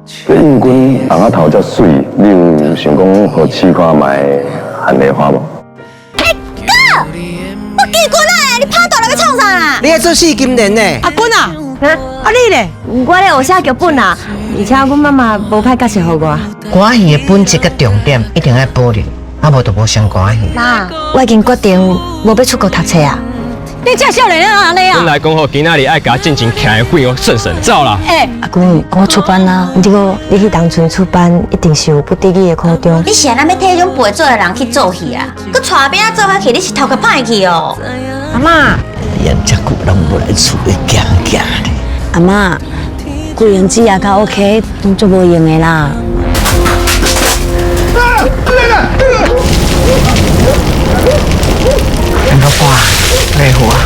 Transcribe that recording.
這應君尪仔頭遮媠，你有想講予試看覓番梨花無？欸，哥，我記君啊，你拍倒來欲創啥啦？你愛做四金蓮呢？阿君啊，啊你咧？我咧學寫劇本啊，而且阮媽媽無歹角色予我。歌戲的本質佮重點一定愛保留，啊無就無成歌戲。媽，我已經決定無欲出國讀冊啊。你這少年人按呢啊？本來講好今仔日愛共進前徛的費哦算算走啦。欸，阿君，我出班啊，毋過你彼當陣出班一定是有不得已的苦衷。你是按怎欲替彼種袂做的人去做戲啊？閣帶餅做遐去，你是頭殼歹去哦？阿嬤，養遮久攏無來厝裡行行咧。阿嬤，桂英姊也較 OK，攏足無閒的啦。來啦！老婆，內湖啊。